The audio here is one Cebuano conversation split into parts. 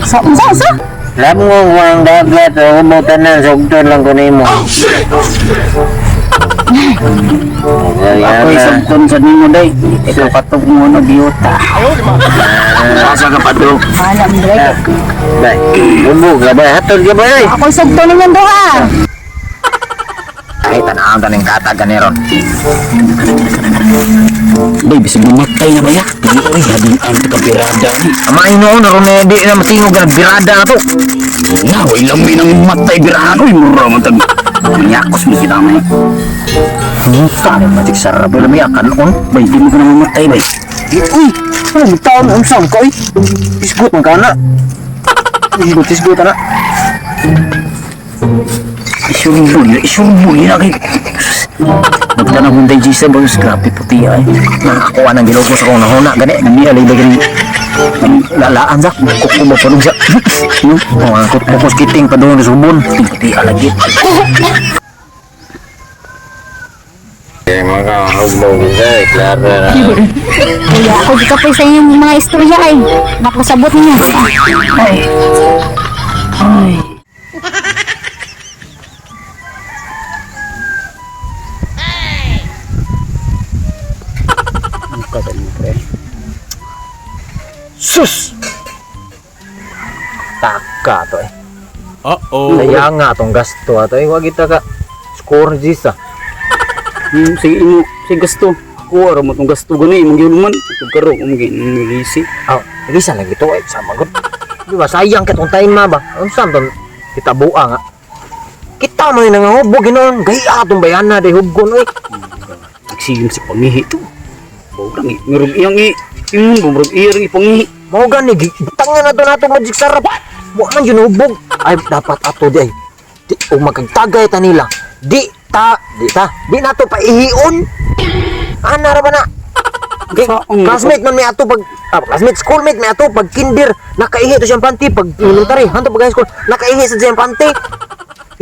Sa unsa unsa? Lamong ang dagat, ang mo tanan, sugton lang ko nimo. Ako'y sabton sa nimo day. Ikaw patog mo na biyota. Asa ka patog? Alam dre. Bay, bubog ka ba? Hatod ka ba eh? Ako'y sugto ninyo duha. Ay, tanawang taning katag ka ron. Bay, bisag mamatay na ba ya? Di, uy, hadin ang kabirada ni. Amay noon, naroon na di na matingog ka nagbirada na to. Na, way lami ng matay birahan. Uy, mura man tag. Manyakos mo kita man. Muta na matik sarap. Wala may akanon. Bay, di mo ka na mamatay, bay. Di, uy! Ano, taon, ang saan ka, uy? Isgot man ka na. Isgot, isgot na. Isurbo na, isurbo na kay. Magtanong kong day sa bagus, grabe puti ay. Nakakuha ng gilugos akong nahuna, gani. Nami alay lagi Lalaan sa, kuko ba pa siya. Oh, ang kukos kiting pa doon sa subon. Puti alagit. Kuya, ako gikapoy sa inyong mga istorya ay. Nakusabot ninyo. Ay. Ay. Ano ka mo, pre? Sus! Taka to eh. Uh-oh. Kaya nga atong gasto ato eh. Wag kita ka score gis ah. Sige imo, sige gasto. Ako ara mo tong gasto gani imong giuluman. Ug karo mo gi nilisi. Aw, lisa lang ito eh. Sama gud. Di ba sayang kay tong time ma ba? Unsa man tong kita buang nga. Kita man yung nangahubog ginoon. Gaya atong bayana day hubgon oy. Nagsigim si pangihi to. Baw lang eh. Murag iyang i. Ingon ba murag iyang ipangihi. Mao gani gitangan na to nato magic sarap. Wa man yun hubog. Ay dapat ato di ay. Di og magkagtagay ta nila. Di ta, di ta, di nato paihion. Ana ra ba na? Okay, Saong classmate man may ato pag classmate, schoolmate may ato pag kinder nakaihi to siyang panty pag elementary hanto pag high school nakaihi sa siyang panty.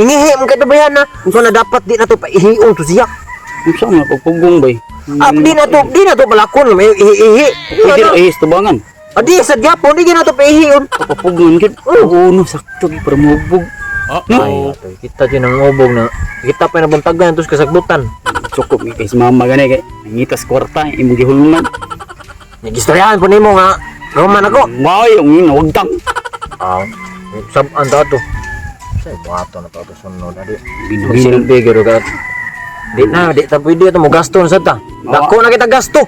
Ingihi mo kay bayan na. So na dapat di nato paihion to siya. Unsa man pagpugong bay? Ah, di na to balakon may ihi-ihi. Di Pwede na ra to. ihis tubangan. Ah, di sa gyapon di na to paihion. Papapugon gid. Oo no sakto gid para mohubog. Ay, Uh-oh. atoy, kita din ang ubog na kita pa nabuntagan tos kasagbutan. Cukup ni kay si mama gani kay nangitas kwarta imong gihulman. Nagistoryahan po nimo nga Roman ako. May ang ina wagtang. Ah, sab-an ta to. Sa buhato na to ato sunod adi. Binuhin. Magsilbi gyud ka. Di na, di ta pwede ito mo gasto na sad ta. Dako na kita gasto.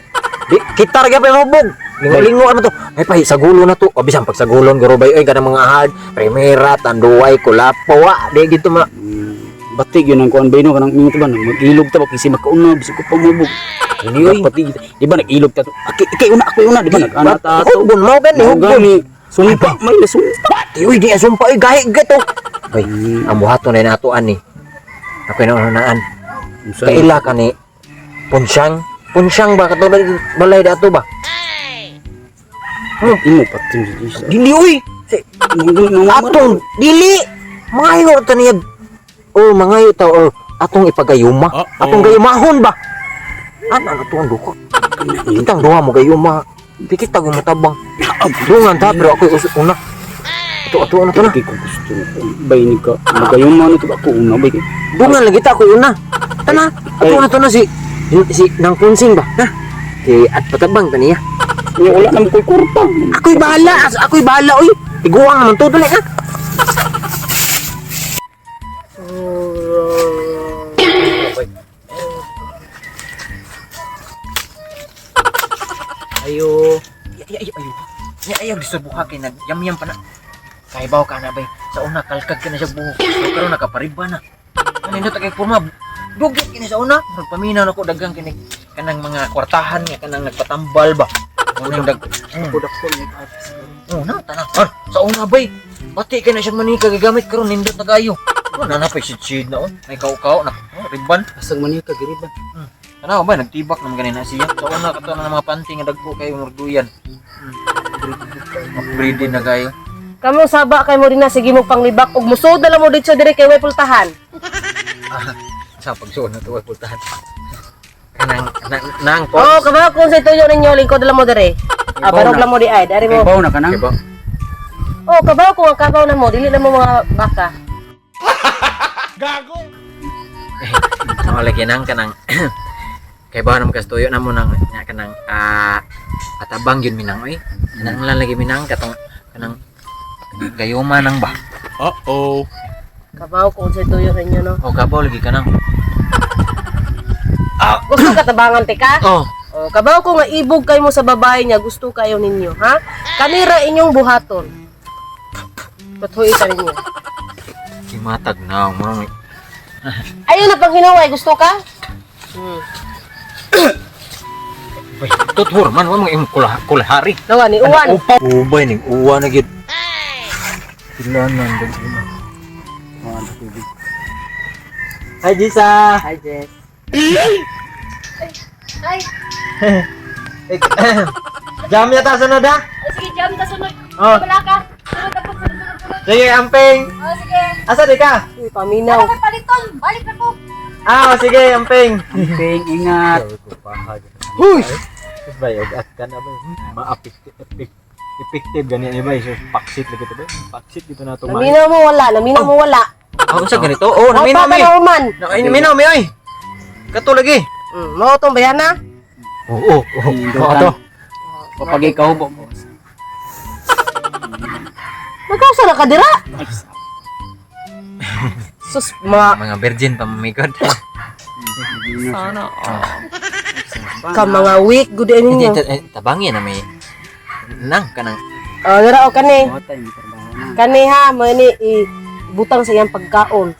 Di kita ra gyapon hubog. Lingo-lingo ano to. Ay pa sagulo na to. O bisan pag sagulon guro bay oy kanang mga hard, primera, tanduay, kulapo, wa di gito ma. Batig yun ang kuan bay no kanang ingon to ba nang mag-ilog ta ba kasi makauna bisag ko pamubog. Hindi oy. Dapat di ba nag-ilog ta to. Aki ikay una ako una di ba nag-ana ta to. Hubgon mo gani Mao hubgon. gani sumpa may nasumpa. Di uy di asumpa oy gahi gato. Bay, ang buhaton na nato ani. Ako na naan. Kaila ka ni Punsyang. Punsyang ba kato balay dato ba? Imo pati si Jesus. Dili uy. Atong dili. Mangayo ta niya. Oh, mangayo ta or atong ipagayuma. Uh-oh. Atong gayumahon ba? Ana na to ang duha. Kitang duha mo gayuma. Di kita mo tabang. Dungan ta pero ako'y usok una. Ato ato ano to na. Kay ko gusto bay ni ka. Magayon man to ako una bay. Dungan lagi ta ako'y una. Tana, ato na to na si si nang kunsing ba? Na. Kay at patabang ta niya. Nya wala naman ko'y kwarta. Ako'y bahala, ako'y bahala oy. Iguang naman to dali ha. Ayo. Ay, ay, ayo. Nya ayaw disturbo ka kay nagyamyam pa na. Kaibaw ka na bay. Sa una kalkag ka na siya buhok. So karon nakapariba na. Ano nindot kay porma. Dugit kini sa una. Murag paminaw nako daghang kini kanang mga kwartahan nga kanang nagpatambal ba. Unang dag. Ko ni Oh, na tanan. Ah, sa una bay. Pati kay na siya manika gigamit karon nindot na kayo. Oh, na pa shade na oh. May kaw-kaw na oh, riban. Asang man ka giriban. Tanaw ba nagtibak naman ganina siya. Sa una kato na ng mga panty nga dagko kayo murduyan. Upgrade na kayo. Kamo saba kay mo din na sige mo panglibak ug musod na lang mo dito dire kay way pultahan. Sa pagsuon na tuwa pultahan. Kanang nang, nang po. Oh, kabaw kung sa tuyo ninyo lingkod na lang mo dire. Ah, barog lang mo di ay, dari mo. Kay baw na ka na. Kay ba? Oh, kabaw ko ang kabaw na mo, dili na mo mga baka. Ang lagi nang kanang kay ba naman kastuyo na mo nang nya kanang atabang yun minang oy. Kanang lang lagi minang katong kanang gayuma nang ba. Uh-oh. Kabaw ko unsay tuyo ninyo no. O kabaw lagi kanang. Gusto ka tabangan te ka? Oh, Oh, kabaw ko nga ibog kay mo sa babae niya, gusto kayo ninyo, ha? Kanira inyong buhaton. Patuloy ka ninyo. kimatag na mo nang Ayun na pang hinaway, gusto ka? Hmm. Bay, tuthur man wa mga imong kulahari. Nawa ni Uwan. Upaw. Ubay ning uwa na gid. Kilanan gid ina. Hi Jisa. Hi, Jess. Ay, Jam yata sunod ha. ay, sige, jam ta sunod. Oh. Wala ka. Sunod ako, sunod, sunod, sunod. Sige, amping. Oh, sige. Asa di ka? Uy, paminaw. Ano kay paliton? Balik na ko. Ah, sige, amping. Ping, ingat. Huy! Tapos ba, og at ka na ba, ma-effective effective gani ni ba, so paksit lagi to ba, paksit dito na to. Naminaw mo wala, naminaw mo wala. Ah, unsa ganito? Oh, Oh, naminaw pa mi. na man. Naminaw mi oy. Kato lagi. Mao tong bayana. Oo, oo. Hindutan. Oo, to. Kapag ikaw bo. Nagkausa na ka dira. Sus, mga Mga virgin pa mamigod. Sana ka mga weak good Hindi, ninyo. tabangin na may nang kanang Oh, dira o kani. Buhatan, yung trabaho na. Kani ha, mo ni butang sa iyang pagkaon.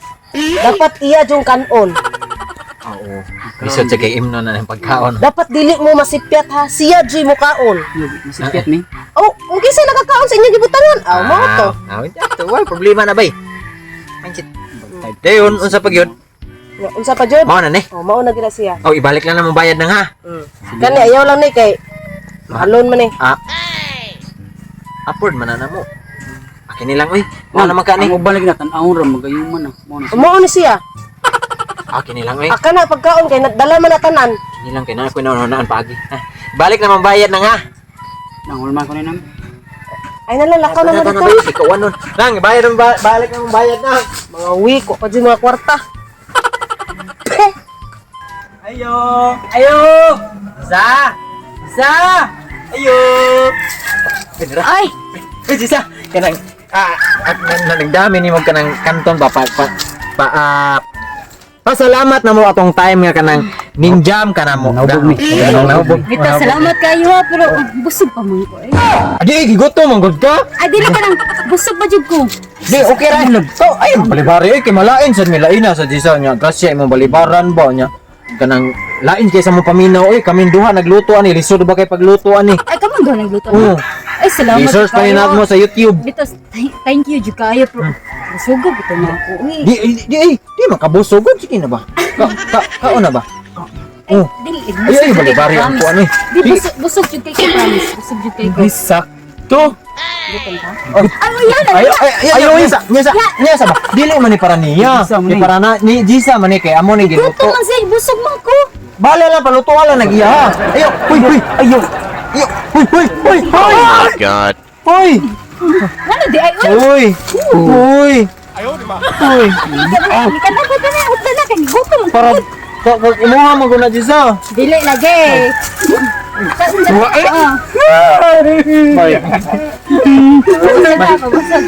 Dapat iya jung kanon. Oo. Lisod sa kay imno na ng pagkaon. Dapat dili mo masipyat ha, siya jud mo kaon. Masipyat ni. Oh, kung kinsa nakakaon sa inyong gibutangan, aw mo to. Ah, ah, to. Wal problema na bay. Manchit. Dayon unsa pag yun? Nga, unsa pa jud? Mao na ni. Oh, mao na gid siya. Oh, ibalik lang na mong bayad nang ha. Kani ayaw lang ni kay mahalon man ni. Ah. Afford man na mo. Akin nilang oy. Mao na man ka ni. Ang uban lagi na tan-awon ra magayuman na. Mao na. Mao ni siya. Akin nilang oy. Aka na pagkaon kay nagdala man na tanan. Kini lang kay na ako naunaan paagi. Ha. Balik na mong bayad nang ha. Nang hulman ko ni nang. Ay nalang lakaw na mo Ano dito. na ba? Ikaw anon. Nang bayad ang balik na mong bayad na. Mga weak wa pa jud mga kwarta. Ayo! Ayo! Sa! Sa! Ayo! Pinra. Ay, Uy, Jisa! Kanang, at nagdami ni mo kanang kanton ba, pa, pa, pa, pasalamat na mo atong time nga kanang ninjam ka na mo. Naubog mi. Naubog. bitaw salamat kayo ha, pero busog pa man ko eh. Adi, gigutom, ang good ka. Ay, dili ka nang busog pa jud ko. Di, okay ra. So, ayun, balibari, eh, kay malain sa milaina sa Jisa niya. Grasya imong balibaran ba niya. Kanang lain kay sa mo paminaw, eh, kaming duha nagluto ani, lisod ba kay pagluto ani. Ay, kamo doon nagluto Oo. na. Ay, salamat. I-search pa kayo. ni mo sa YouTube. Bitaw, thank you jud kayo pero busog bitaw na ako. Uy. Di, di, di, eh, di makabusog. Sige na ba? Ka, ka, kaon na ba? Ay, Oh. dili. Ay, ay, balibari ang kuan eh. Di, busog, busog jud kay ko, promise. Busog jud kay ko. Di sakto. Gutom ka? Oh. Ay, wala na. Ay, ay, ay, ay, ay, niya sa, niya sa ba? Dili man ni para niya. Jisa man Ni ni. para na, ni Jisa man ni kay amo ni Gutom giluto. man siya, busog man ko. Bale lang palutuan lang nagiya ha. Ayo, huy, huy, ayo. Ayo, huy, huy, huy, huy. God. Huy, Ano di ay, uy. huy, huy. Huy. Ka na ba na, hutla na kay gutom. Para ka ka imuha mo guna Jisa. Dili lagi. Ah. Bye. Busog ako, busog.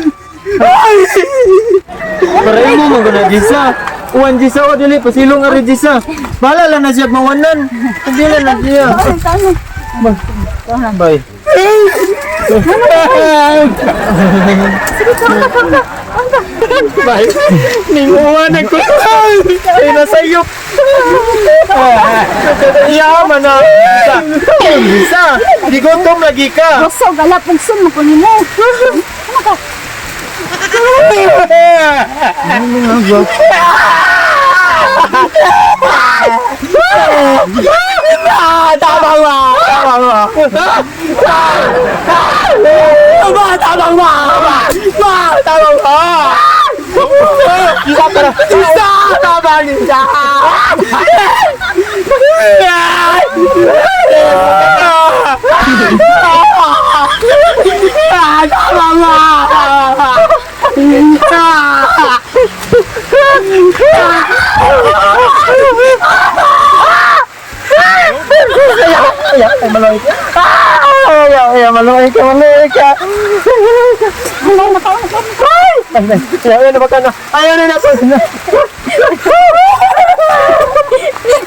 Para imo mo guna Jisa. Uwan Jisa o dili pasilong ari Jisa. Bala lang na siya mawanan. Dili na siya. Kaon, kaon. Bye. Sige, kaon ka, kaon ka. Kaon ka. Bye. Ninguha na ko. Ay, nasayop. Iya man na. Jisa, gigutom lagi ka. Busog, ala, pugson mo ko nimo. Ano ka? Tabang ba? Tabang ba? Ba, tabang ba? Ba, tabang ba? Isa para. Isa, tabang isa.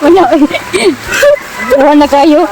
Wala, oy. Wala na kayo.